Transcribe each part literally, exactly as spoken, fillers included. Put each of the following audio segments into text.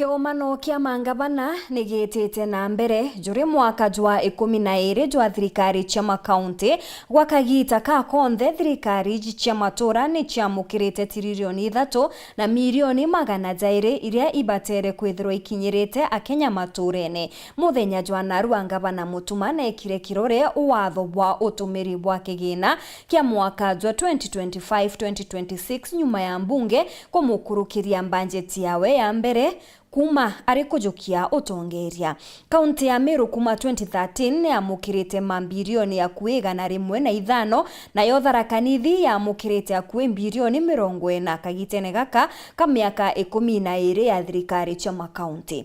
Kiomano kia mangavana ni giitite na mbere juri mwaka jwa ikumi na iiri jwa thirikari cia makaunti. Gwa kagiita ka konthe, thirikari iji cia matura ni ciamukirite tiririoni ithatu na mirioni magana jairi iria ibatere kwithirwa ikinyirite Akenya maturene. Muthenya jwa narua, ngavana Mutuma neekire kirore watho bwa utumiri bwa kigina kia mwaka jwa twenty twenty-five twenty twenty-six nyuma ya mbunge kumukurukiria mbanjeti yawe ya mbere kuuma ari kujukia utongeria. Kaunti ya Meru kuuma twenty thirteen ni yamukirite mambirioni akui igana rimwe na ithano, nayo Tharaka Nithi yamukirite akui mbirioni mirongo ina kagitene gaka ka miaka ikumi na iiri ya thirikari cia makaunti.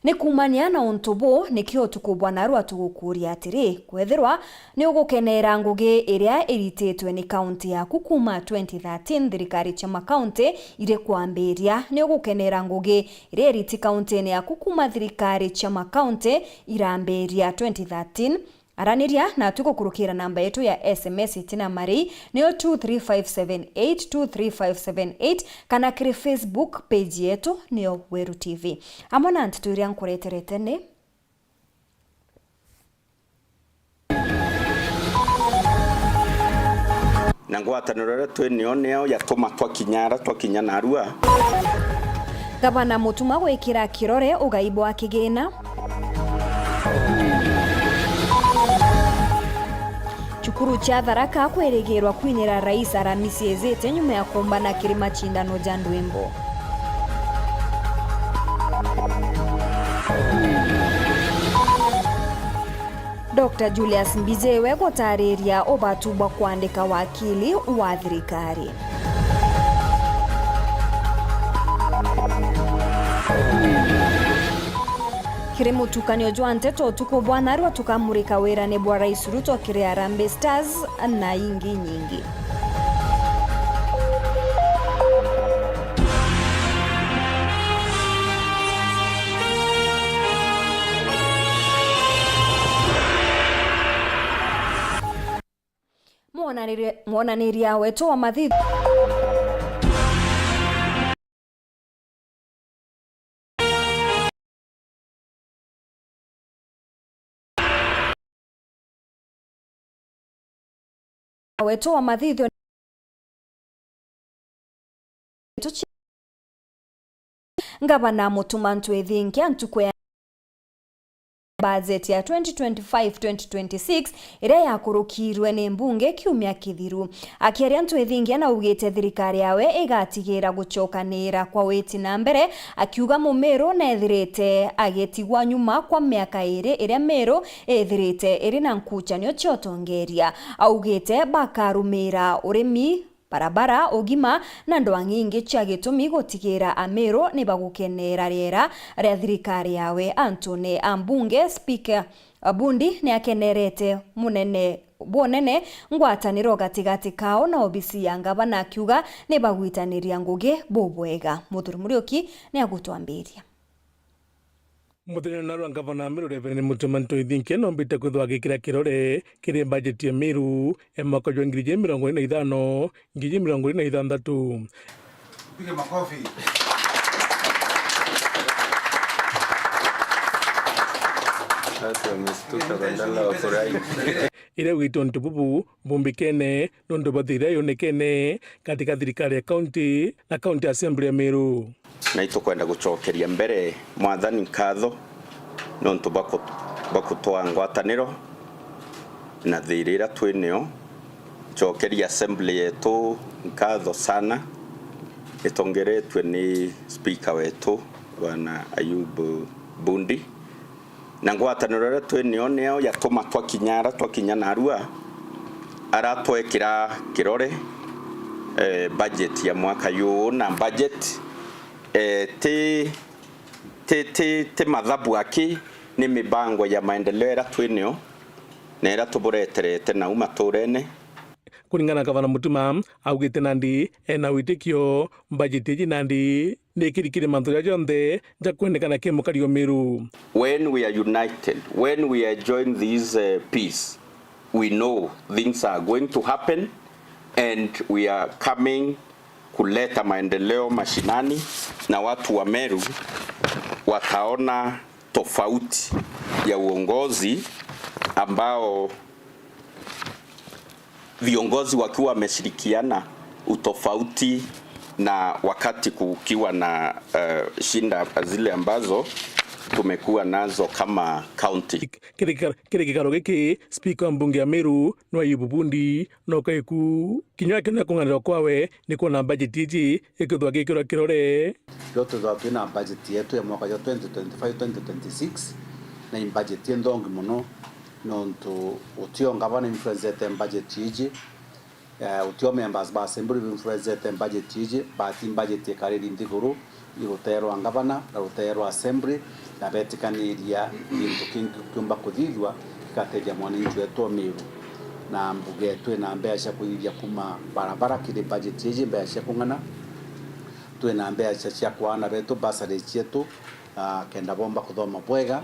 Ni kuumania na untu buu, nikio utuku bwa narua tugukuuria atiri, kwethirwa ni ugukeneera ngugi iria irititwe ni kaunti yaku kuuma twenty thirteen thirikari cia makaunti iri kwambiria, ni ugukeneera ngugi iria iriti kauntine yaku kuuma thirikari cia makaunti irambiria twenty thirteen? Araniria natwi gukurukira namba yetu ya S M S itina marei, niyo two three five seven eight, two three five seven eight, kana kiri Facebook page yetu niyo Weru T V. Amwe na nteto iria nkureterete ni Na ngwataniro iria twi nio niyo yatuma twakinya ara twakinya narua. Gavana Mutuma gwikira kirore ugai bwa kigina. Cukuru cia Tharaka kwirigirwa kwinira Rais aramisi ijite nyuma ya kumbana kiri macindano ja ndwimbo. Doctor Julius Mbijiwe gutariria ubatu bwa kwandika wakili wa thirikari. Kiri mutukanio jwa nteto utuku bwa narua, tukamurika wirane bwa Rais Ruto kiri Harambee Stars na ingi nyingi. Mwonaniria, mwonaniria wetu wa mathithu. Wetu wa mathithio Ngavana Mutuma Ntwithinkia ntuku ya budget ya twenty twenty-five twenty twenty-six iria yakurukirwe ni mbunge kiumia kithiru. Akiaria Ntwithingia naugite thirikari yawe igatigira gucokanira kwa witi na mbere, akiuga Mumiru nethirite agitigwa nyuma kwa miaka iri iria Miru ithirite iri na nkuchanio cia utongeria. Augite bakarumira urimi, barabara, ugima na ndwang'i ingi cia gitumi gutigira Amiru ni bagukenera riera ria thirikari yawe. Antune a mbunge, Speaker Bundi ni akenerete munene bwonene ngwataniro gatigati kao na obisi ya ngavana, akiuga ni bagwitaniria ngugi bubwega. Muthuri Muriuki ni agutwambiria. Muthenya narua ngavana Miru Reverend Mutuma Ntwithinkia nombite kwithwa agikira kirore kiri bajeti ya Miru ya mwaka jwa ngiri ijiri mirongo iri na ithano, ngiri ijiri mirongo iri na ithanthatu. Pige makofi. Watu wamestuka badala wafurahi. Iria gwitwa untu bubu bumbikene nontu bwa thira yonekene katika thirikari ya kaunti na County Assembly ya Miru. Na itukwenda gucokeria mbere Mwathani nkatho nontu bwa ku-, bwa kutwaa ngwataniro na thiira iria twi nio. Ncokeria assembly yetu nkatho sana, itongeretwe ni speaker wetu, Bwana Ayub Bundi. Na ngwataniro iria twi nio niyo yatuma twakinya ara twakinya narua, ara twekira kirore, eh, budget ya mwaka juu na budget, eh, ti, ti, ti, ti mathabu aki, ni mibango ya maendeleo iria twi nio na iria tubureterete nau maturene. Kuringana na Gavana Mutuma, augite nandi ena witikio mbajeti iji nandi ni ikirikire mantu jaria jonthe jakwendekana ki mukari o Miru. When we are united, when we are join this, uh, peace, we know things are going to happen and we are coming kuleta maendeleo mashinani, na watu wa Meru wataona tofauti ya uongozi ambao viongozi wakiwa wameshirikiana, utofauti na wakati kukiwa na, eh, shinda zile ambazo tumekuwa nazo kama county. Kiri gikaro giki, Spika wa mbunge ya Meru ni Ayubu Bundi no kaiku. Kinya kenda kung'anirwa kwawe ni kwona bajeti iji ikithwa gikirwa kirore. Rio twithagwa twina bajeti yetu ya mwaka jwa twenty twenty-five twenty twenty-six, na i bajeti inthongi mono, nontu utio ngavana influencete bajeti iji, eh, utio members ba assembly influencete bajeti iji, but bajeti ikariri nthiguru i rutee rwa ngavana na rutee rwa assembly, na betikaniria gintu kingi kiumba kuthithua gigatethia mwananchi wetu wa Meru. Na mbuge twina mbeca cia kuthithia kuma barabara kiri bajeti iji, mbeca cia kung'ana, twina mbeca cia kuaana betu bursary cietu, ah, kenda bomba kuthoma bwega.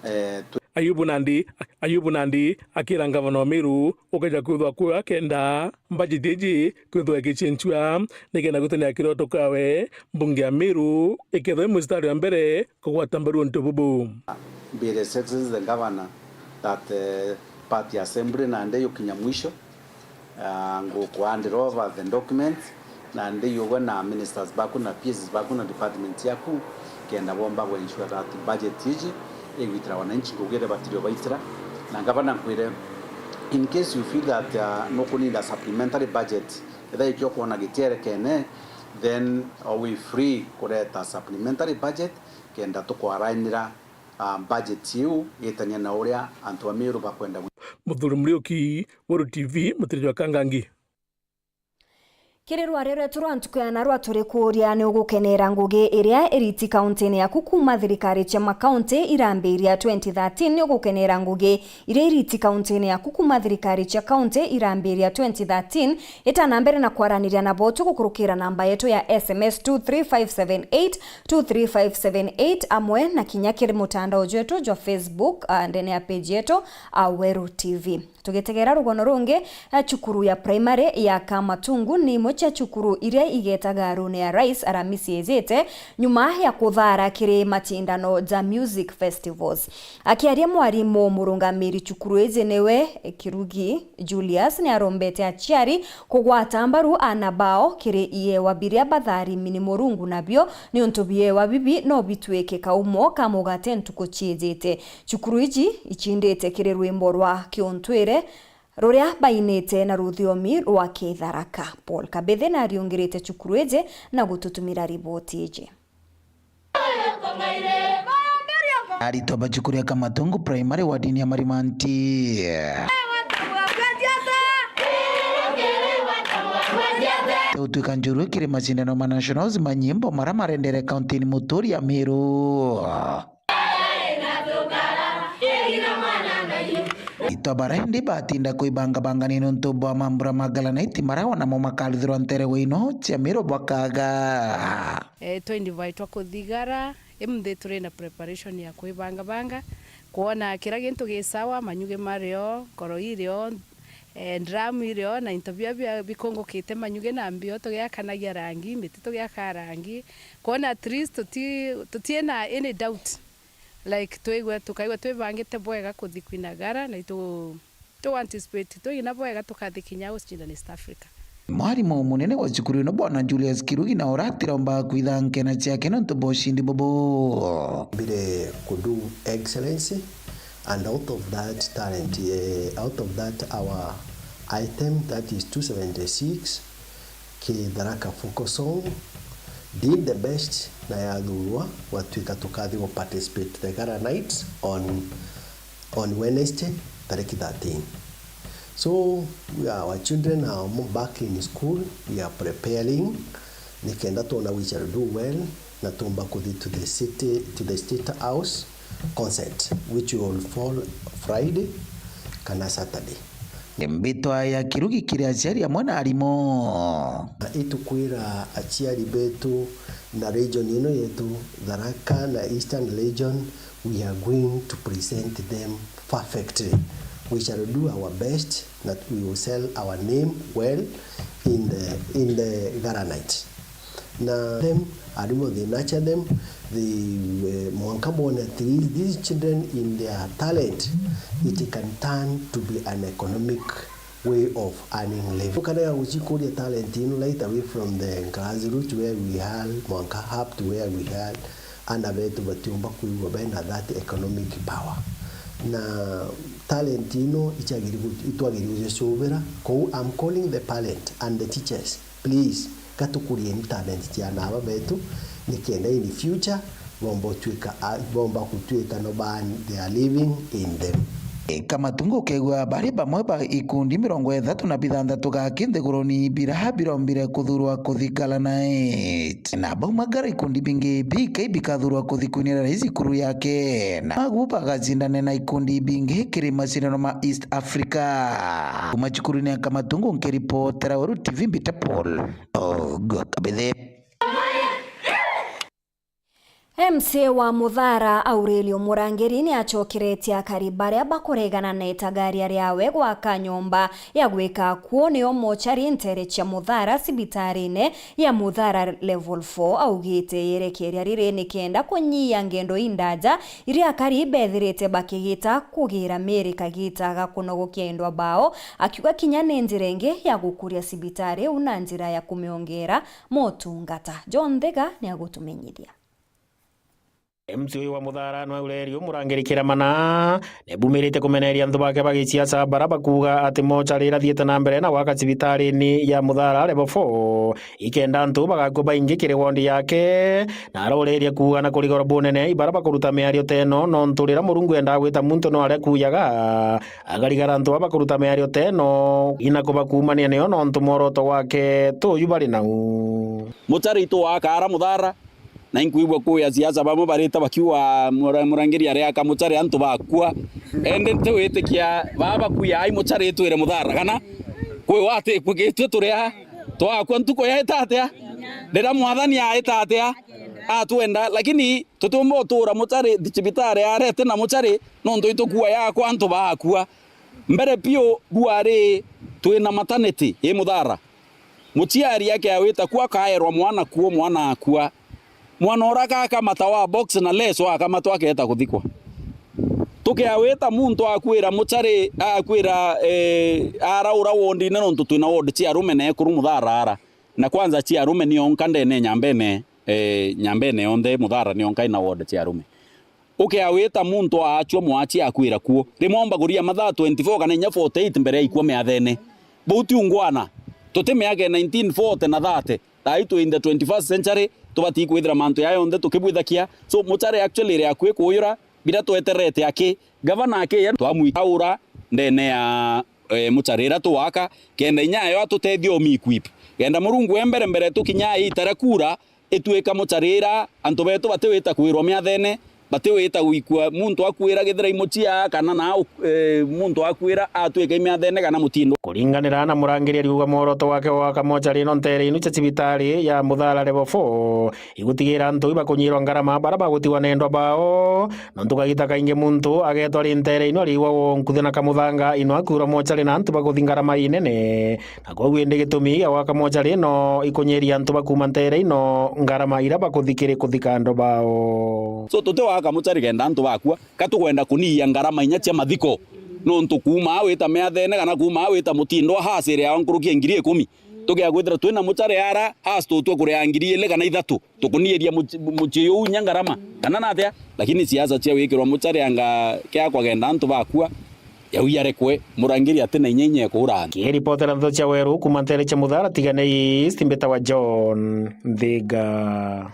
Eh, twi- Ayubu nandi, Ayubu nandi akira ngavana wa Meru ukeja kwithwa kuoya kenda bajeti iji kwithwa igicenchua nikenda gutania kiroto kawe mbunge ya Meru ikethwa i mustari wa mbere kugwata mbaru untu bubu. Mbire stress the governor that, eh, party assembly nandi yukinya mwisho. Ah, nguku hand over the documents, na ndi ugwe na ministers baku na P Ss baku na department yaku, kenda bomba ku ensure that budget iji igwitira wananchi ngugi iria batiri baitira. Na ngavana nkwire, in case you feel that, ah, nukunida supplementary budget, etha ikio kuona gitierekene, then we free kureta supplementary budget, kenda tukwarainira, ah, budget iu gitania na uria antu a Meru bakwenda. Muthuri Muriuki, Weru T V, Mutiri jwa Kangangi. Kiri rware rwetu rwa ntuku ya narua turi kuuria, ni ugukenera ngugi iria iriti kaunti-ini yaku kuuma thirikari cia makaunti irambiria twenty thirteen? Ni ugukenera ngugi iria iriti kaunti-ini yaku kuuma thirikari cia kaunti irambiria twenty thirteen? Ita na mbere na kwaraniria na bo tugukurukira namba yetu ya S M S two three five seven eight, two three five seven eight, amwe na kinya kiri mutandao jwetu jwa Facebook, ah, ndene ya page yetu, ah, Weru T V. Tugitegera rugono rungi, eh, cukuru ya primary ya Kamatungu ni imwe cia cukuru iria igetaga rune ya Rais Aramisi ijite, nyuma ya kuthara kiri macindano ja music festivals. Akiaria mwarimu murungamiri cukuru iji niwe Kirugi Julius, ni arombete aciari kugwata mbaru aana bao kiri iewa biria batharimi ni Murungu nabio, niuntu biewa bibi no bitwike kaumo ka mugate ntuku ciijite. Cukuru iji icindite kiri rwimbo rwa kiuntwire ruria bainite na ruthiomi rwa Kitharaka. Paul Kabithe nariungirite cukuru iji na gututumira riboti iji. Aritwa ba cukuru ya Kamatungu Primary wardini ya Marimanti. Teutwika njuru kiri macindano ma nationals ma nyimbo mara marendere kaunti-ini muturi ya Meru. Itwa bara indi batinda kwibangabangania niuntu bwa mambura ma Galanaiti mara o namo makarithirwa ntere wa ino cia Meru bwakaga. Eh, twa invite twa kuthigara, imunthi turi na preparation ya kwibangabanga, kwona kira gintu gi sawa, manyuge mari o, nkoro iri o, eh, drum iri o, na into bia, bia bikungukite manyuge na mbio, tugiakanagia rangi, miti tugiakaa rangi, kwona at least tuti-, tutiena any doubt. Like, twigwe, tukaigua twibangite bwega kuthi kwinagara, na itu-, tu anticipate twina bwega tukathi kinya gucinda East Africa. Mwarimu munene wa cukuru ino, Bwana Julius Kirugi, na uratiromba kwitha nkena ciake nontu bwa ucindi bubu. Mbire ku do excellency, and out of that talent, eh, out of that our item, that is two seventy-six, Kitharaka Focal Song, did the best, na yathurwa, gwatwika tukathi gu participate the Gala Nights on, on Wednesday, tariki thirteen. So, we are, our children are mo-, back in school, we are preparing, nikenda twona we shall do well, na tumba kuthi to the city, to the State House concert, which will fall Friday kana Saturday. Mbitwa ya Kirugi kiri aciari amwe na arimu. Itukwira aciari betu na region ino yetu, Tharaka na Eastern Region, we are going to present them perfectly. We shall do our best that we will sell our name well in the, in the Gala Night. Na them, arimu they nurture them, they, eh, mwanka bone at least these children in their talent, it can turn to be an economic way of earning living. Tukarega gucikuria talent ino right away from the grassroots where we are, mwanka up to where we are, ana betu batiumba kwigua bena that economic power. Na talent ino ichagiri gu-, itwagiri gucicubira. Kou, I'm calling the parent and the teachers, please, gatukurieni talent cia ana aba betu, nikenda in future bomba utwika, a-, bomba gutwika no ba, they are living in them. Kamatungu ukegua bari bamwe ba ikundi mirongo ithatu na bithanthatu gaki nthiguruni bira birombire kuthurwa kuthikara nae. Na baumagara ikundi bingi bikai bikathurwa kuthi kwinira rais ikuru yake. Na agu bagacindane na ikundi bingi kiri macindano ma East Africa. Kuma cukurune ya Kamatungu nkiripotera Weru T V mbita Paul Ogokabithe. M C A wa Muthara Aurelio Murangiri ni acokeretie akari baria bakuregana na itagaria riawe gwaka nyomba ya gwika akuo niyo mochari ntere cia Muthara cibitarine ya Muthara Level four. Augite yerekeria riri ni kenda kunyia ngendo indaja iria akari bethirite bakigita kugira miri kagita ga kunogokia endwa bao, akiuga kinya ni njira ingi ya gukuria cibitari iu na njira ya kumiongera motungata. John Thiga ni agutumenyithia. M C A uyu wa Muthara nwe Aurelio Murangiri Kiramana nebumirite kumeneria antu bake ba gisiasa bara bakuuga ati mochari irathiite na mbere na gwaka cibitarini ya Muthara Level four ikenda antu bagakua baingi kiri wondi yake, na aroreria kuuga na kurigorwa bunene ibara bakuruta miario teno, nontu riria Murungu endaa gwita muntu no aria kuujaga, akarigara antu baba bakuruta miario teno ina kubakumania nio nontu mworoto wake tuyu bari nau. Muchari itu waka ara Muthara, na inkwigua kuya siasa bamwe barita bakiuga mura-, Murangiri aria aka muchari antu bakua. Ende ntiwitikia baba bakuya ai muchari itwire Muthara kana kwi wati kwi gitwe turi a twakua ntuku yaita atia? Riria mwathani aita atia? Atwenda, lakini tutiumba utura muchari cibitari arete na muchari nontu itukua yakwa antu bakua. Mbere piu bwari twina maternity i Muthara. Muciari akea wita kuo akaerwa mwana kuo, mwana akua. Mwana ura akakamata wa box na leso akamatwa aketa kuthikwa. Tukea wita muntu akwira muchari, akwira, eh, ara ura wondine nontu twina ward cia arume na ekuru Muthara ara. Na kwanza cia arume nionka ndene nyambene, eh, nyambene yonthe Muthara nionka ina ward cia arume. Ukea wita muntu aachua mwachi akwira kuo. Rimwe omba kuria mathaa twenty-four kana inya forty-eight mbere ya ikua miathene. Bau ti ungwana. Tuti miaka ya nineteen forty na thirty. Thaa ii twi in the twenty-first century, tubatii kwithira mantu ya yonthe tukibwithakia. So, muchari actually iri akui kuyura, bira tweterete aki, gavana akiya, twamwikaura ndene ya, eh, muchari ira tuwaka, kenda inya ayo atutethia omi equip. Kenda Murungu e mbere mbere tukinya iita ria kura, itwika mucharira, antu betu batiwita kwirwa miathene, batiwita gwikua muntu akwira githira imuchia, kana na, eh, muntu akwira atwika imiathene kana mutindo. Kuringanira na Murangiri ariuga mworoto wake wa gwaka mochari ino ntere inu cia cibitari ya Muthara Level four igutigira antu ibakunyirwa ngarama bara bagutigwa na endwa bao. Nontu kagita kaingi muntu agetwa ari ntere ino ariigua wonkuthe na kamuthanga ino akurwa mochari na antu bakuthi ngarama inene. Na kwou indi gitumi gia gwaka mochari ino ikunyiria antu bakuma ntere ino ngarama ira bakuthi kiri kuthika andu bao. So, tuti waka mochari kenda antu bakua, ka tukwenda kuniia ngarama inya cia mathiko. Nontu kuuma aa wita miathene kana kuuma aa wita mutindo a hasiri yao nkuruki ya ngiri ikumi. Tukia kwithira twina muchari ara, has tutwe kuria ngiri ili kana ithatu. Tukuniiria muci-, mucii uu inya ngarama, kana natia? Lakini siasa cia wikirwa muchari anga kiakwa kenda antu bakua, yau yarekwe, Murangiri atina inya inya ekura antu. Kiripotera ndeto cia Weru kuma ntere cia Muthara Tigania East, mbitawa John Nthiga.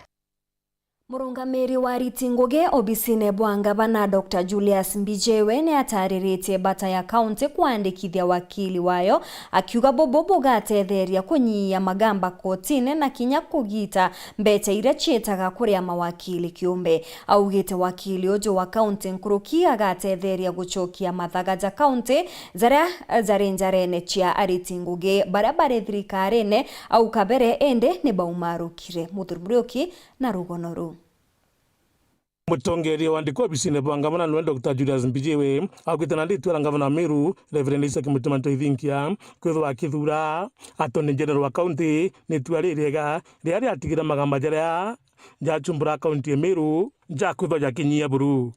Murungamiri wa ariti ngugi obisine bwa ngavana, Doctor Julius Mbijiwe, ni atariritie bata ya kaunti kwandikithia wakili wayo, akiuga bubu bugatetheria kunyihia magamba kotine na kinya kugita mbeca iria ciitaga kuri a mawakili kiumbe. Augite wakili uju wa kaunti nkuruki agatetheria gucokia mathaga ja kaunti jaria jari njarene cia ariti ngugi baria bari thirikarine au kabere, indi ni baumarukire. Muthuri Muriuki na rugono ruu. Mutongeria wa andiki obisine bwa ngavana nwe Doctor Julius Mbijiwe, augite nandi itua ria ngavana wa Meru, Reverend Isaac Mutuma Ntoithinkia, kwithirwa akithura Attorney General wa county ni itua ririega riria riatigira magamba jaria jachumbura county ya Meru jakwithwa jakinyia buru.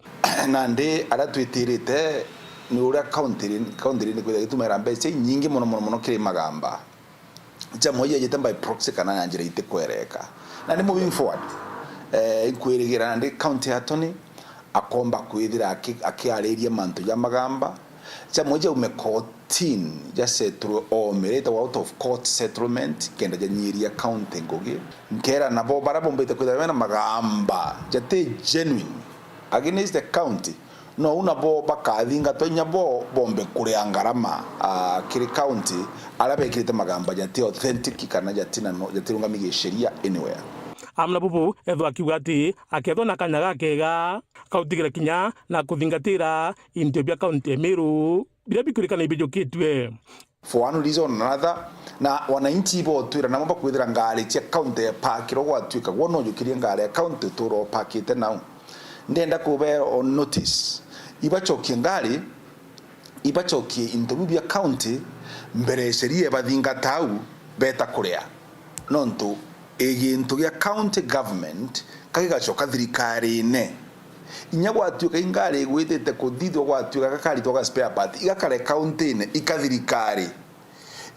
Nandi aria twitirite ni uria county ri-, county ri ni kwithirwa igitumaira mbeca inyingi mono mono mono kiri magamba. Jamwe yejete by proxy kana na njira itikwereka. Na ni moving forward. Eh, inkwirigira nandi county attorney akomba kwithira aki-, akiariria mantu ja magamba. Jamwe jaume kotini, jasettlewe oome, ritagwa out of court settlement, kenda janyiria county ngugi. Nkera nabo bara bombite kwithira bena magamba jati genuine against the county, nou nabo bakathingatwa inya bo bombe kuria ngarama, ah, kiri county, aria bekirite magamba jati authentic kana jati na no-, jatirungami gisheria anywhere. Amwe na bubu, ethwa akiuga ati akethwa na kanya gakega, kautigire kinya na kuthingatira into bia county ya Meru, biria bikwirikana ibijukitue. For one reason or another, na wananchi ibotwira namo bakwithira ngari cia county ipakirwe gwatuika gwe no ujukirie ngari ya county utura upakite nau. Ndenda kube on notice. Ibachokie ngari, ibachokie into biu bia county mbere sheria ibathingata au beta kuria. Nontu i gintu gia county government ka gigacoka thirikarine. Inya gwatuika i ngari igwitite kuthithua, gwatuika gakaritwa ga spare part, igakare county-ine, ika thirikari.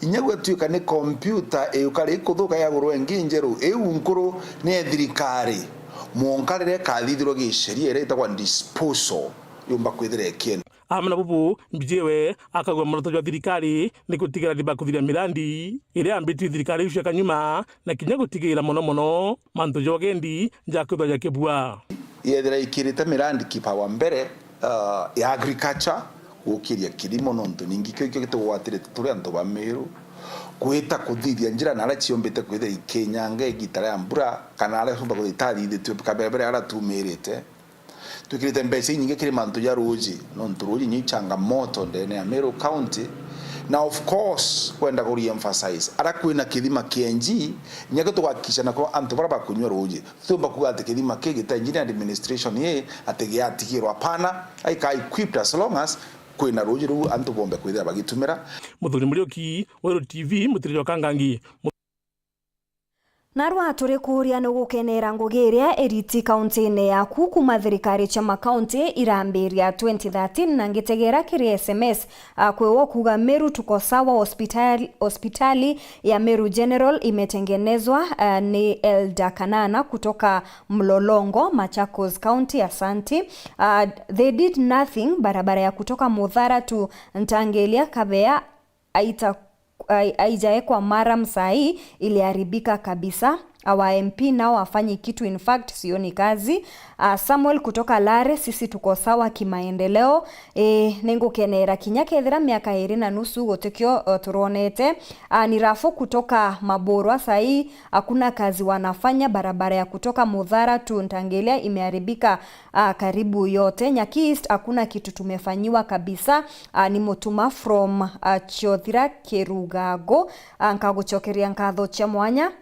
Inya gwatuika ni computer iukari ikuthuka yagurwa ingi njeru, iu nkuru ni ya thirikari. Mwonka riria ikathithirwa gisheria iria itagwa disposal, yumba kwithira ikienda. Amwe na bubu, Mbijiwe akauga mworoto jwa thirikari ni gutigira riba kuthiria mirandi iria yambitue thirikari iu cia kanyuma, na kinya gutigira mono mono mantu ja ugendi jakwithwa jakibua. Yethira ikirite mirandi kipaumbele, uh, ya agriculture, gukiria kirimo, nontu ningi kio, kio gitugwatirite turi antu ba Meru, gwita kuthithia njira na aria ciombite kwithira ikinyanga igita ria mbura, kana aria ciumba kwithira itathithitue kabebere aria tumirite. Twikirite mbeca inyingi kiri mantu ja ruuji, nontu ruuji ni changamoto ndene ya Meru County. Na of course, kwenda ku re-emphasize, aria kwina kithima kia N G, inya gitugakikisha nako antu baria bakunyua ruuji. Tutiumba kuuga ati kithima ki gita N G ni administration ii, ati giatigirwa, hapana, aika equipped as long as kwina ruuji ruu antu bombe kwithira bagitumira. Muthuri Muriuki, Weru T V, Mutiri jwa Kangangi. Narua turi kuuria ni gukenera ngugi iria iriti kaunti-ini yaku kuma thirikari cia makaunti irambiria twenty thirteen, na ngitegera kiri S M S, a, kwiwa kuuga Meru tuko sawa, hospitali, hospitali ya Meru General imetengenezwa, a, ni Elder Kanana kutoka Mlolongo, Machakos County, asanti. A, they did nothing, barabara ya kutoka Muthara to Ntangilia Kabea aita-, ai-, aijaekwa maram saa hii iliharibika kabisa. Our M P nao hafanyi kitu, in fact, sioni kazi. Ah, Samuel kutoka Lare, sisi tuko sawa kimaendeleo. Eh, ningukenera kinya kethira miaka iri na nusu gutikio, eh, turonete. Ah, ni Rafu kutoka Maburwa, saa hii hakuna kazi wanafanya, barabara ya kutoka Muthara to Ntangilia imeharibika, ah, karibu yote. Nyaki East hakuna kitu tumefanyiwa kabisa. Ah, ni Mutuma from, ah, Chiothira Kirugago. Ah, nkagucokeria nkatho cia mwanya,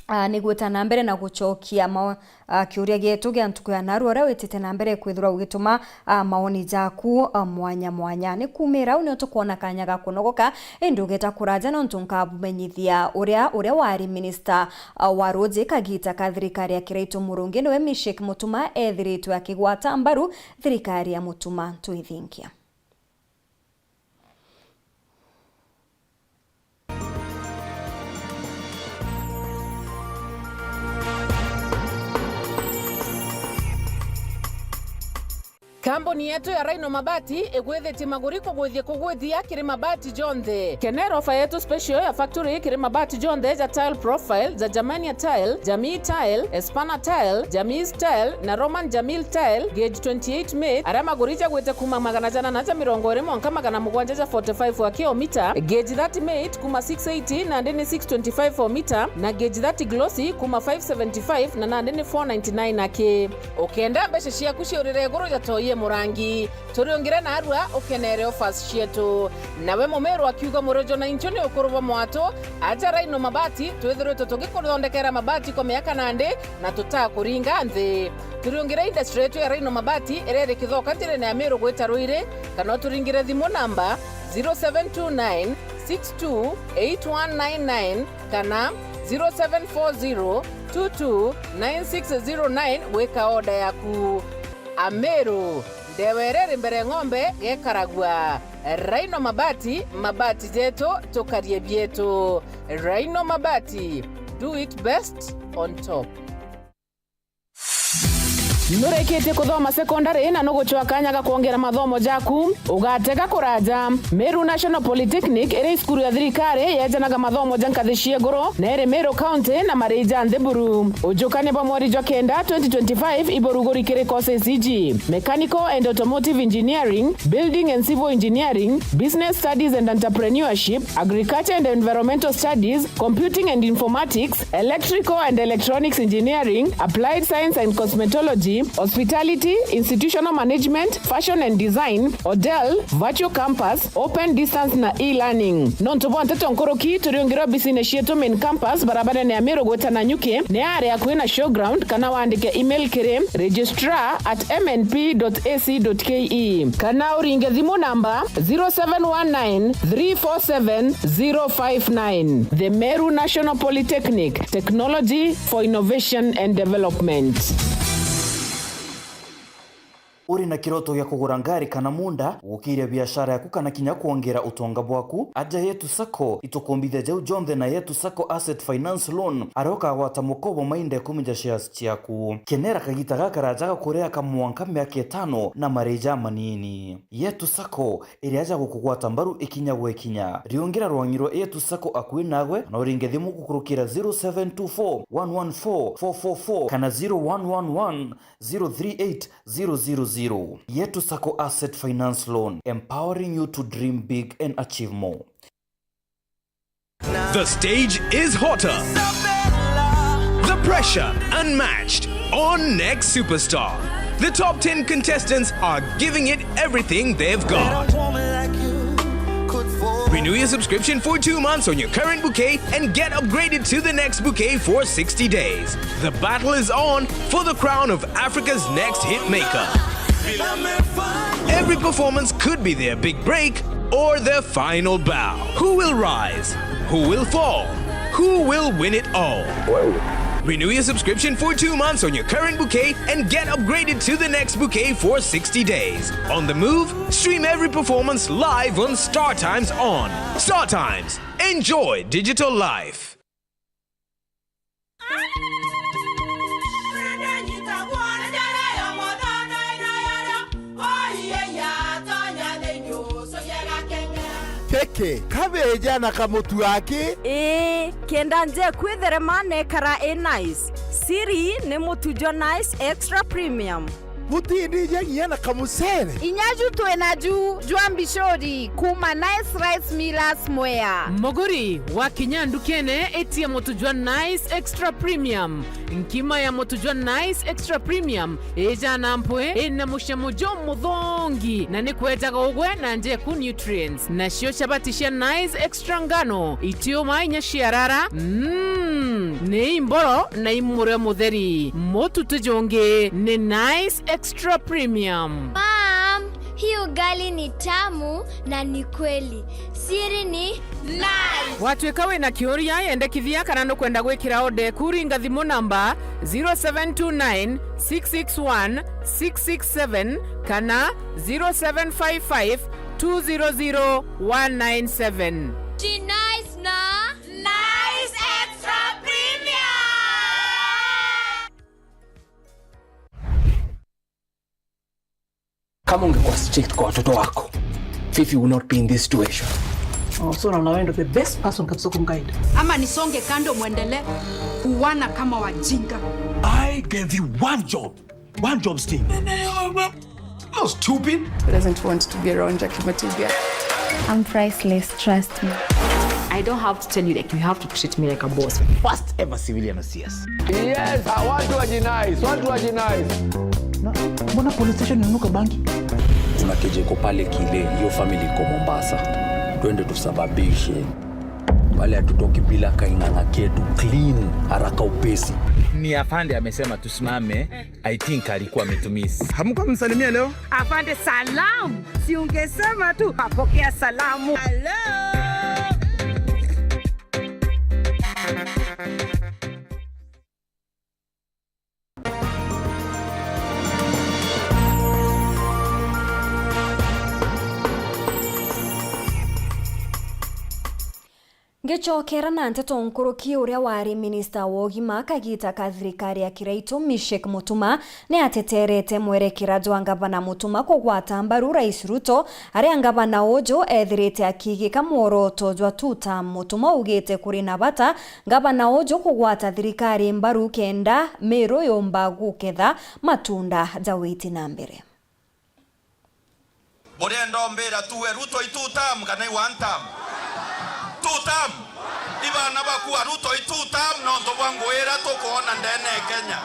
ah, ni gwita na mbere na gucokia mao-, ah, kiuria gietu gia ntuku ya narua, uria witite na mbere kwithirwa ugituma, ah, maoni jaku, ah, mwanya mwanya. Ni kumira au nio tukwona kanya ga kunogoka, indi ugeta kuraja nontu nkabumenyithia uria, uria wari minista, ah, wa ruuji kagita ka thirikari ya Kiraitu Murungi niwe Mishek Mutuma ethiritwe akigwata mbaru thirikari ya Mutuma Ntuithingia. Kambuni yetu ya Rhino Mabati igwithitie maguri kugwithia kugwithia kiri mabati jonthe. Kenera ofa yetu special ya factory kiri mabati jonthe ja tile profile, ja Germania tile, Jamii tile, Espana tile, Jamii tile na Roman Jamil tile, gauge twenty-eight mate, aria maguri jagwite kuma magana janana ja mirongo iri mwanka magana mugwanja ja forty-five wa kilomita, gauge thirty mate kuma six eighty nandi ni six twenty-five o mita, na gauge thirty glossy kuma five seventy-five na nandi ni four ninety-nine aki. Ukenda mbeca ciaku ciurire iguru ja toi Murangi. Turiungire narua ukenere offers cietu. Nawe Mumiru akiuga murojo na inchu ni ukuru bwa mwatu, aja Rhino Mabati, twithiritwe tugikuthondekera mabati kwa miaka nandi na tutakuringa nthi. Turiungire industry yetu ya Rhino Mabati iria iri Kithoka njirene ya Miru gwita Ruiri, kana uturingire thimu namba zero seven two nine six two eight one nine nine kana zero seven four zero two two nine six zero nine gwika order yaku. Amiru, ndewa iria iri mbere ng'ombe gekaragua. Rhino Mabati, mabati jetu, tukarie bietu. Rhino Mabati, do it best on top. Nurikitie kuthoma sekondari na nugucwa kanya ga kwongera mathomo jaku? Ugatega kuraja. Meru National Polytechnic iri cukuru ya thirikari yejanaga mathomo ja nkathi cia iguru na iri Meru County na marii ja nthi buru. Ujukania bwa mweri jwa kenda twenty twenty-five iburuguri kiri courses iji: Mechanical and Automotive Engineering, Building and Civil Engineering, Business Studies and Entrepreneurship, Agriculture and Environmental Studies, Computing and Informatics, Electrical and Electronics Engineering, Applied Science and Cosmetology, Hospitality, Institutional Management, Fashion and Design, Hotel, Virtual Campus, Open Distance na E-Learning. Nontu bwa nteto nkuruki, turiungire obisine cietu Main Campus, barabarene ya Miru gwita Nanyuki, ni ari akui na Showground, kana wandike email kiri registrar at M N P dot A C dot K E, kana uringe thimu namba zero seven one nine three four seven zero five nine. The Meru National Polytechnic, technology for innovation and development. Uri na kiroto gia kugura ngari kana munda, gukiria biashara yaku, kana kinya kwongera utonga bwaku? Aja Yetu Sacco, itukumbithia jau jonthe na Yetu Sacco Asset Finance Loan, aria ukagwata mukobo mainda ikumi ja shares ciaku. Kenera kagita gakaraja ga kuria kamwanka miaka itano na marii jamanini. Yetu Sacco iri aja gukugwata mbaru ikinya gwa ikinya. Riungira rwangi rwa Yetu Sacco akui naagwe, na uringe thimu gukurukira zero seven two four one one four four four four kana zero one one one zero three eight zero zero zero. Yetu Sacco Asset Finance Loan, empowering you to dream big and achieve more. The stage is hotter. The pressure unmatched. On Next Superstar, the top ten contestants are giving it everything they've got. Renew your subscription for two months on your current bouquet and get upgraded to the next bouquet for sixty days. The battle is on for the crown of Africa's next hit maker. Every performance could be their big break or their final bow. Who will rise? Who will fall? Who will win it all? Renew your subscription for two months on your current bouquet and get upgraded to the next bouquet for sixty days. On the move, stream every performance live on StarTimes On. StarTimes. Enjoy digital life. Kiki kabeja na kamutu aki? Ii, kenda njeku itherema nekara i nice. Siri ni mutu jwa Nice Extra Premium. Butindija nginya na kamucere. Inya ju twi naju jwa mbicuri kuma Nice Rice Millers Mwea. Muguri, wakinya ndukene, itia mutu jwa Nice Extra Premium. Nkima ya mutu jwa Nice Extra Premium ijana mpwi, ina mucamo jumuthongi, na ni kwejaga ugwe na njeku nutrients. Nacio chabati cia Nice Extra ngano itiuma inya ciarara. Mm, ni imboro na imurio mutheri. Mutu ti jungi, ni Nice Extra Premium. Mom, hii ugali ni tamu na ni kweli. Siri ni Nice. Watuika wina kiuria, yendekithia kana nukwenda gwikira order eku, ringa thimu namba zero seven two nine six six one six six seven kana zero seven five five two zero zero one nine seven. Ti Nice na Nice Extra Premium. Kama ungekuwa strict kwa watoto wako, Fifi would not be in this situation. Oh, so unaona wewe ndo the best person kabisa kumguide. Ama nisonge kando muendelee kuwana kama wajinga. I gave you one job. One job, Steve. No, stupid. Who doesn't want to be around Jackie Matibia? I'm priceless, trust me. I don't have to tell you, like, you have to treat me like a boss. First ever civilian O C S. Yes, watu wa G nice, watu wa G nice. Mbona police station inanuka bangi? Kuna kijiko pale kile, hiyo family iko Mombasa. Twende tusababishe. Pale hatutoki bila kaing'ang'a ketu clean, haraka upesi. Ni afande amesema tusimame. I think alikuwa ametumiss. Hamkumsalimia leo? Afande, salam. Si ungesema tu, apokea salamu. Hello. Ngicokera na nteto nkuruki, uria wari minista wa ugima kagita ka thirikari ya Kiraitu, Mishek Mutuma, ni ateterete mwerekera jwa ngavana Mutuma kugwata mbaru Rais Ruto, aria ngavana uju ethirite akigika mworoto jwa two term. Mutuma augite kuri na bata ngavana uju kugwata thirikari mbaru kenda Meru yumba guketha matunda ja witi na mbere. Burienda umbira tu we Ruto i two term kana i one term? Two term. I bana baku a Ruto i two term nontu bwa ngugi iria tukwona ndene ya Kenya.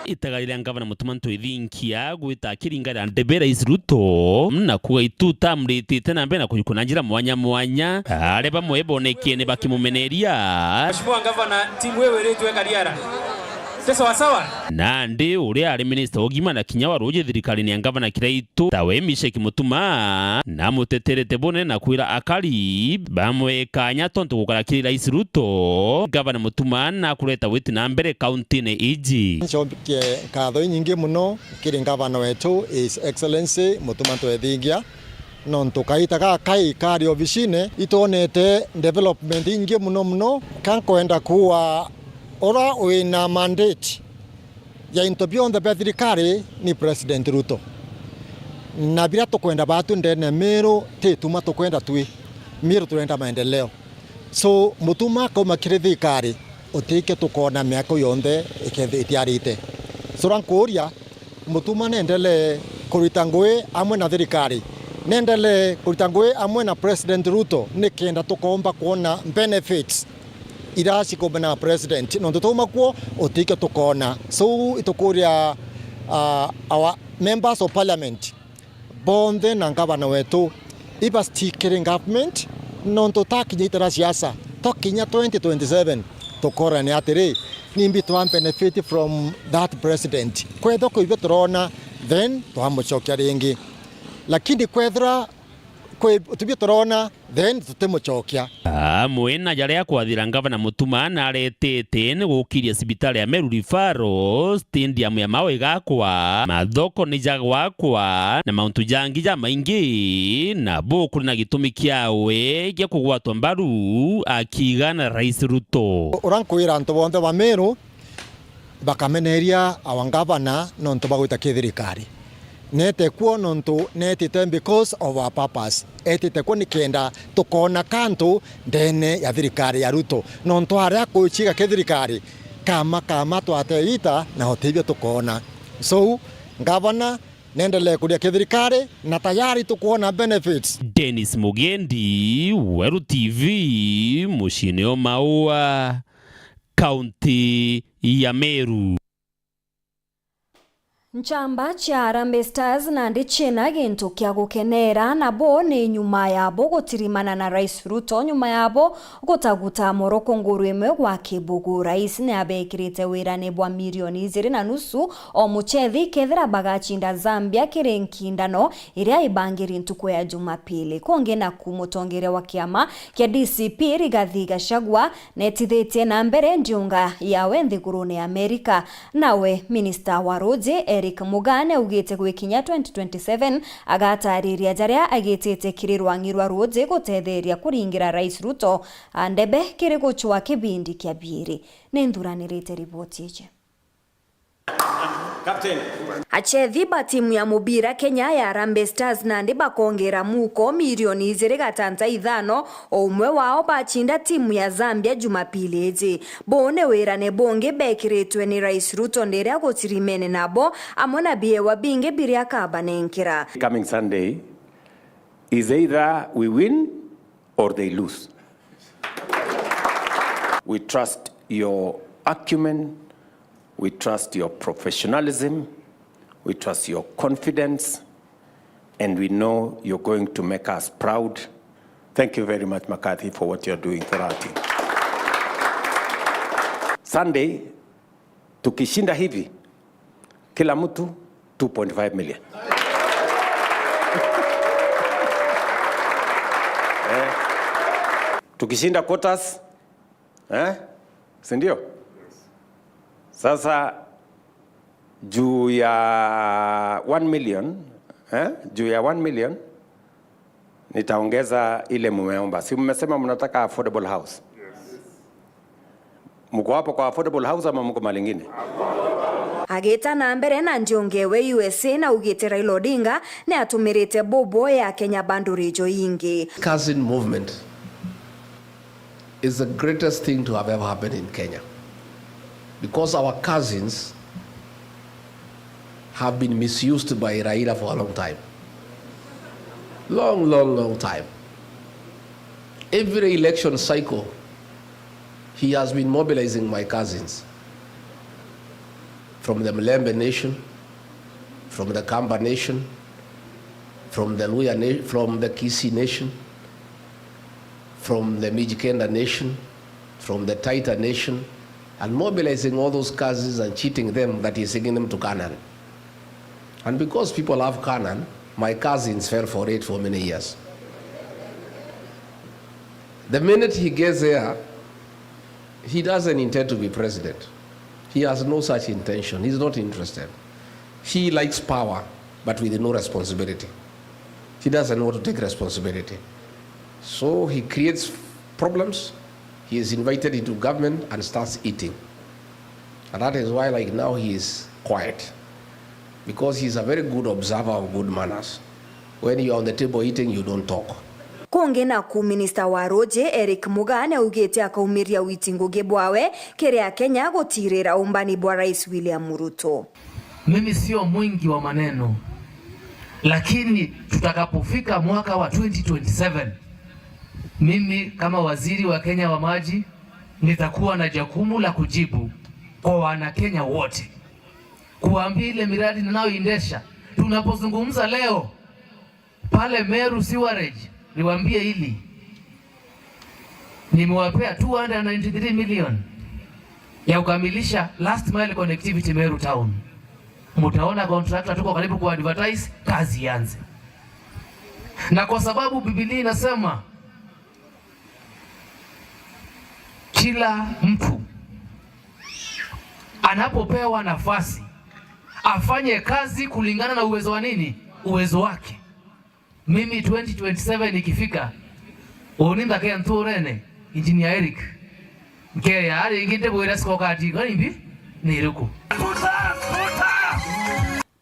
Itega riria ngavana Mutuma M'Ethingia gwita akiringa ria ndebe Rais Ruto na kuuga i two term ritite na mbere na kujukwa na njira mwanya mwanya, aria bamwe bonekie ni bakimumeneria. Mheshimiwa Ngavana, timu iwe iritwe kariara. Ti sawa sawa? Nandi uria ari minista wa ugima na kinya wa ruuji thirikarine ya ngavana Kiraitu, tawe Mishek Mutuma, namuteterete bunene na kwira akari bamwe kanya tontu gukara kiri Rais Ruto, ngavana Mutuma nakureta witi na mbere kauntine iji. Ncokie nkatho inyingi muno kiri ngavana wetu, His Excellency Mutuma M'Ethingia, nontu kaita gakai kari obicine itwonete development ingi muno muno. Ka nkwenda kuuga, ura wina mandate ya into bionthe bia thirikari ni President Ruto. Na biria tukwenda batu ndene ya Meru ti tuma tukwenda twi. Meru turenda maendeleo. So, Mutuma akauma kiri thirikari, utikio tukona miaka yonthe ikethi-, itiarite. So, ura nkuuria, Mutuma nendelee kurita ngugi amwe na thirikari. Nendelee kurita ngugi amwe na President Ruto nikenda tukomba kwona benefits iria cikomba na president, nontu twauma kuo utikio tukona. So, itukuria, uh, our members of parliament bonthe na ngavana wetu iba stick kiri government, nontu takinya itara siasa, twakinya twenty twenty-seven, tukorane atiri, nimbi twa benefit from that president. Kwethirwa kwi ibio turona, then twamucokia ringi. Lakini kwethirwa kwi tibio turona, then tutimucokia. Amwe na jaria kwathira ngavana Mutuma naretete ni gukiria cibitari ya Meru Referral, stadium ya Mau igakwa, mathoko ni jagwakwa, na mauntu jangi jamaingi, na bu kuri na gitumi kiawe gia kugwatwa mbaru akiigana Rais Ruto. Ura nkwira antu bonthe ba Meru, bakameneria our governor nontu bagwita ki thirikari. Neete kuo nontu neetite because of a purpose. Eetite kuo nikenda tukoona kantu ndene ya thirikari ya Ruto. Nontu aria akuciga ki thirikari, kama, kama twate ita na utethio tukoona. So, governor, nendelee kuria ki thirikari na tayari tukoona benefits. Dennis Mugendi, Weru T V, muciine o Maua, kaunti ya Meru. Nchamba cia Harambee Stars nandi ciina gintu kia gukeneera, nabo ni nyuma yabo gutirimana na Rais Ruto, nyuma yabo gutaguta moroko nguru imwe gwa Kibugu. Rais ni abekirite wirane bwa milioni ijiri na nusu o muchethi kethira bagacinda Zambia kiri nkindano iria ibangiri ntuku ya Jumapili. Kungi naku, mutongeria wa kiama kia D C P Rigathi Gachagua netithĩtie na mbere ndiunga yawe nthigurune ya Amerika. Nawe minista wa ruuji Eric Mugaa neugite gwikinya twenty twenty-seven agatariria jaria agitite kiri rwang'i rwa ruuji gutetheria kuringira Rais Ruto ndebe kiri gucwa kibindi kia biiri. Ni nthuranirite riboti iji. Captain. Achethi ba timu ya mubira Kenya ya Harambee Stars nandi bakongera muuko milioni ijiri gatanta ithano o umwe wao bacinda timu ya Zambia Jumapili iji. Buu ni wirane bungi bekiritwe ni Rais Ruto ndiria gutirimene nabo, amwe na biewa bingi biria akabanenkera. Coming Sunday is either we win or they lose. We trust your acumen, we trust your professionalism, We trust your confidence, and we know you're going to make us proud. Thank you very much, McCarthy, for what you're doing for our team. Sunday, tukishinda hivi, kila mtu two point five million. Eh, tukishinda quotas, eh? Si ndio? Sasa, juu ya one million, eh? Juu ya one million, nitaongeza ile mumeomba. Si mmesema mnataka affordable house? Mko hapo kwa affordable house ama mko mahali ingine? Agita na mbere na njongewe U S A na augite Raila Odinga ni atumirite bobo ya Kenya bandu rijo ingi. Cousin movement is the greatest thing to have ever happened in Kenya, because our cousins have been misused by Raila for a long time. Long, long, long time. Every election cycle, he has been mobilizing my cousins from the Mlembe nation, from the Kamba nation, from the Luya na-, from the Kisii nation, from the Mijikenda nation, from the Taita nation, and mobilizing all those cousins and cheating them that he's taking them to Canaan. And because people love Canaan, my cousins fell for it for many years. The minute he gets there, he doesn't intend to be president. He has no such intention. He's not interested. He likes power, but with no responsibility. He doesn't want to take responsibility. So he creates problems. He is invited into government and starts eating. And that is why, like, now he is quiet, because he is a very good observer of good manners. When you are on the table eating, you don't talk. Kungi naku, minista wa ruji Eric Mugaa ni augite akaumiria witi ngugi bwawe kiri Akenya gutirira umbani bwa Rais William Ruto. Mimi sio mwingi wa maneno, lakini tutakapofika mwaka wa twenty twenty-seven, mimi kama waziri wa Kenya wa maji nitakuwa na jukumu la kujibu kwa Wanakenya wote, kuwaambia ile miradi ninayoendesha. Tunapozungumza leo, pale Meru sewerage, niwaambie hili, nimewapea two hundred ninety-three million ya kukamilisha last mile connectivity Meru town. Mtaona contractor, tuko karibu ku advertise, kazi ianze. Na kwa sababu Biblia inasema kila mtu anapopewa nafasi afanye kazi kulingana na uwezo wa nini? Uwezo wake. Mimi twenty twenty-seven ikifika, uni ndake nturene, Engineer Eric, nkeya ringi ndibwire scorecard iko nimbi? Ni iriku?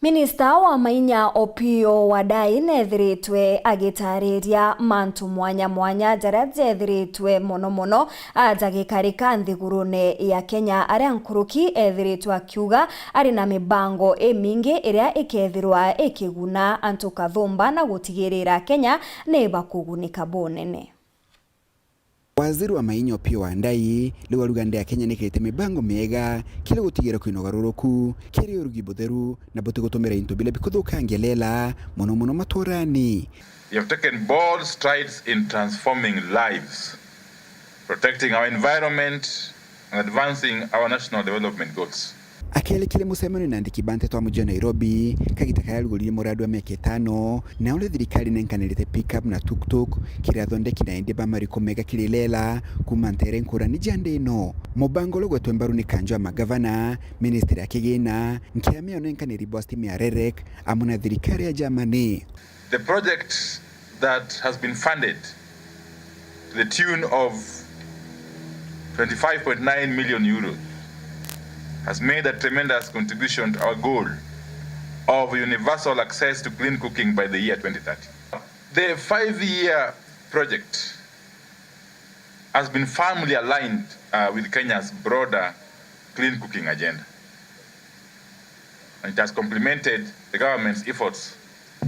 Minista wa mainya Opiyo Wandayi neethiritwe agitaariria mantu mwanya mwanya jaria jeethiritwe mono mono, a, jagikarika nthigurune ya Kenya, aria nkuruki eethiritwe akiuga ari na mibango imingi iria ikeethirwa ikiguna antu kathumba na gutigirira Kenya ni bakugunika bunene. Waziri wa mainya Opiyo Wandayi riu aruga nthi ya Kenya nikirite mibango miega kiri gutigira kwina ugaruruku kiri urugi butheru na butigutumira into biria bikuthukangia riera, mono mono maturani. We have taken bold strides in transforming lives, protecting our environment, and advancing our national development goals. Akiarikire mucemanio na andiki ba nteto wa muji wa Nairobi, kagita karia arugurire muradi wa miaka itano, na uria thirikari nenkanirite pick-up na tuk-tuk kiri athondeki na endia ba mariku mega kiri riera kuuma ntere nkurani ja nthi ino. Mubango uria ugwetwe mbaru ni kanju ya magavana, ministry ya kigina, nkia miono nenkaniri bwa stima ya REREC, amwe na thirikari ya Germany. The project that has been funded to the tune of twenty-five point nine million euros has made a tremendous contribution to our goal of universal access to clean cooking by the year twenty thirty. The five-year project has been firmly aligned, uh, with Kenya's broader clean cooking agenda. And it has complemented the government's efforts,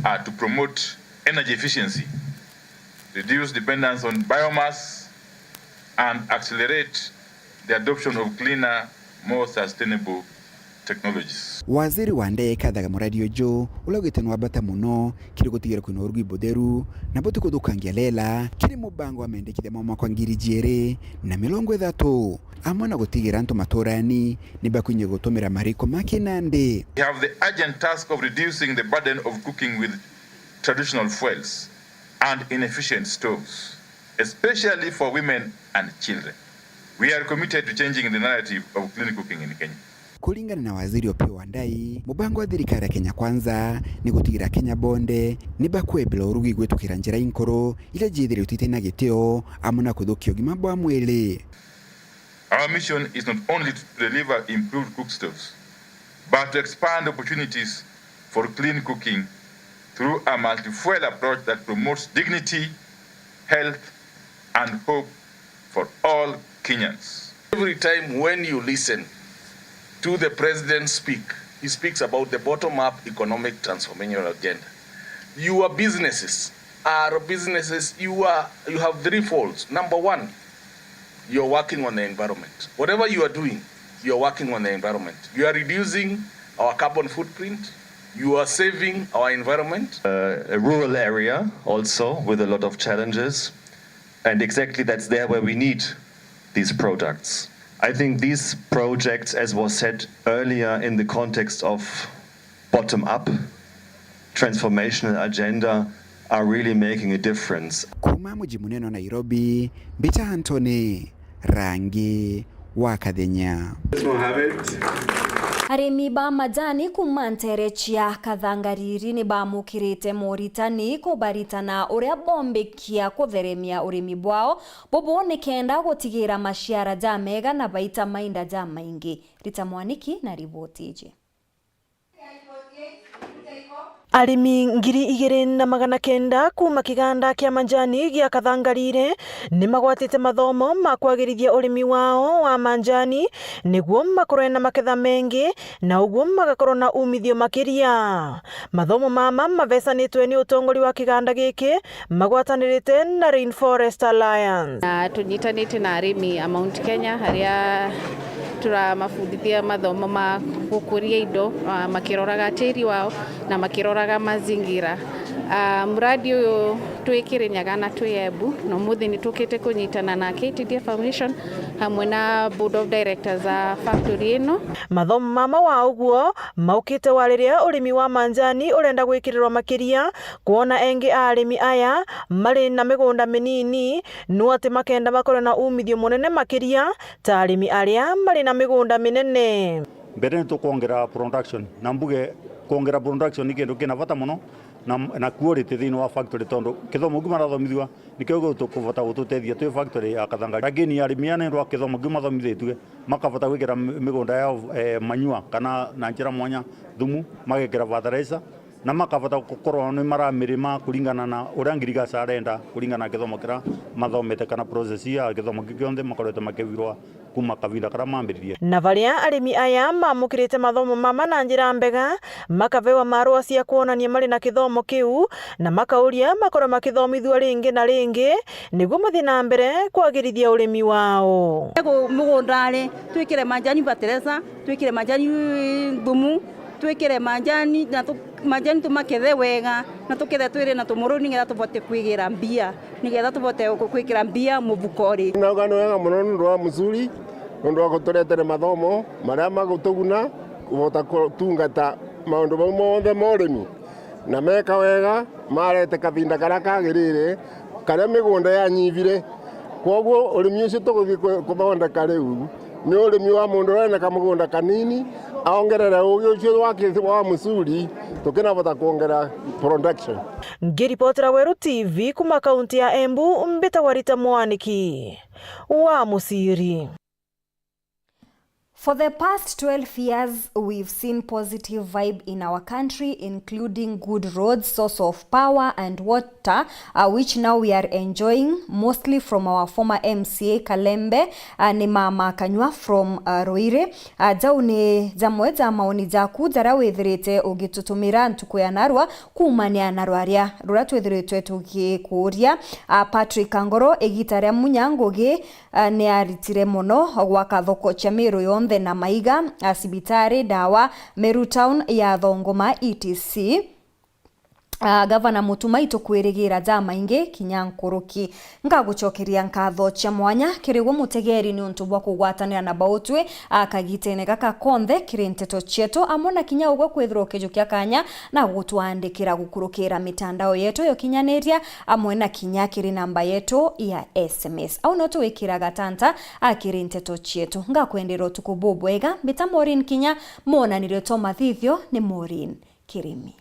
uh, to promote energy efficiency, reduce dependence on biomass, and accelerate the adoption of cleaner, more sustainable technologies. Waziri wa ndee ekathaga muradi uju uria ugite ni wa bata muno kiri gutigira kwina urugi butheru na butikuthukangia lela kiri mubango wa mendekithia ma mwaka wa ngiri ijiri na mirongo ithatu, amwe na gutigira antu maturani ni bakwinye gutumira mariko ma kinandi. We have the urgent task of reducing the burden of cooking with traditional fuels and inefficient stoves, especially for women and children. We are committed to changing the narrative of clean cooking in Kenya. Kuringana na Waziri Opiyo Wandayi, mubango wa thirikari ya Kenya Kwanza ni gutigira Kenya bonthe ni bakwebela urugi gwitukira njira inkuru iria ciithiritwe iti na gitio, amwe na kuthukia ugima bwa mwiri. Our mission is not only to deliver improved cook stoves, but to expand opportunities for clean cooking through a multi-fuel approach that promotes dignity, health, and hope for all Kenyans. Every time when you listen to the president speak, he speaks about the bottom-up economic transformational agenda. Your businesses are businesses, you are, you have three folds. Number one, you are working on the environment. Whatever you are doing, you are working on the environment. You are reducing our carbon footprint, you are saving our environment. Uh, a rural area also with a lot of challenges, and exactly that's there where we need these products. I think these projects, as was said earlier, in the context of bottom-up transformational agenda are really making a difference. Kuuma muji munene wa Nairobi, mbita Anthony Rangi wa Kathenya. Arimi ba majani kuuma nteere cia Kathangariri ni baamukirite moritani kubaritana uria bombikia kutheremia urimi bwao bubu nikenda gutigira maciara jamega na baita mainda jamaingi. Rita Mwaniki na riboti iji. Arimi ngiri igiri na magana kenda kuuma kiganda kia majani gia Kathangarire ni magwatite mathomo ma kwagirithia urimi wao wa majani niguo makorwe na maketha mengi na uguo magakorwo na umithio makiria. Mathomo mama mavecanitwe ni utongori wa kiganda giki magwatanirite na Rainforest Alliance. Na tunyitanite na arimi a Mount Kenya aria turamabundithia mathomo ma gukuria indo, ah, makiroraga tiri wao na makiroraga mazingira. Ah, muradi uyu twi Kirinyaga na twi Embu, na umuthi ni tukite kunyitana na K T D A Foundation hamwe na Board of Directors a factory ino. Mathomo mama wa uguo maukite wa riria urimi wa manjani urenda gwikirirwa makiria, kwona engi a arimi aya mari na migunda minini, no ati makenda makorwe na umithio munene makiria ta arimi aria mari na migunda minene. Mbere ni tukwongera production, na mbuge kwongera production ni kindu kina bata muno, na, na quality thiini wa factory, tondu kithomo kiu marathomithua nikio gikubota gututethia twi factory ya Kathanga. Lakini arimi aa nendwa kithomo kiu mathomithitue, makabota gwikira mi-, migunda yao, eh, manure kana na njira mwanya thumu, magekira fertilizer, na makabota gukorwo ni maramirima kuringana na uria ngirigaca arenda, kuringana na kithomo kiria mathomete kana process ya kithomo kiu kionthe makoretwe makibirwa kuma kavinda karia mambiririe. Na baria arimi aya mamukirite mathomo mama na njira mbega, makabewa marua cia kwonania mari na kithomo kiu, na makauria makorwe makithomithua ringi na ringi, niguo mathie na mbere kwagirithia urimi wao. Gu-, mugundari, twikire majani fertilizer, twikire majani thumu, twikire majani na tu-, majani tumakethe wega, na tukethe twiri na tumururu nigetha tubote kwigira mbia, nigetha tubote ku-, kwikira mbia mufukori. Nauga ni wega muno nundu wa Musuri, nundu wa guturetere mathomo maria magutuguna kubota gutungata maundu mau monthe ma urimi. Na meka wega, marete kavinda karia kagirire, karia migunda yanyivire. Kwoguo urimi ucio tuguthii ku-, kuthondeka riu ni urimi wa mundu uria wina kamugunda kanini, aongerere ugi ucio wake wa Musuri, tukinabota kwongera production. Ngiripotera Weru T V kuma kaunti ya Embu, mbitagwa Rita Mwaniki wa Musiri. For the past twelve years, we've seen positive vibe in our country, including good roads, source of power and water, uh, which now we are enjoying mostly from our former M C A Kalembe, uh, ni Mama Kanywa from, uh, Ruiri. Uh, jau ni jamwe ja maoni jaku jaria withirite ugitutumira ntuku ya narua kuumania na rwaria ruria twithiritwe tugikuuria. Uh, Patrick Kangoro, igita ria Munya Ngugi, uh, ni aritire mono gwaka thoko cia Miru yonthe. na maiga, a, cibitari, ndawa, Meru Town ya Thongoma, E T C. A, Gavana Mutuma, itukwirigira jamaingi kinya nkuruki. Ngagucokeria nkatho cia mwanya kiri gwe mutegeri ni untu bwa kugwatanira na Bautwi, a, kagitene gaka konthe kiri nteto cietu, amwe na kinya ugwe kwithirwa ukijukia kanya na gutwandikira gukurukira mitandao yetu ya ukinyaniria, amwe na kinya kiri namba yetu ya S M S. Au no tuwikiraga tanta, a, kiri nteto cietu. Ngakwendera utuku bubwega. Mbita Maureen Kinya, mwonanirio twa mathithio ni Maureen Kirimi.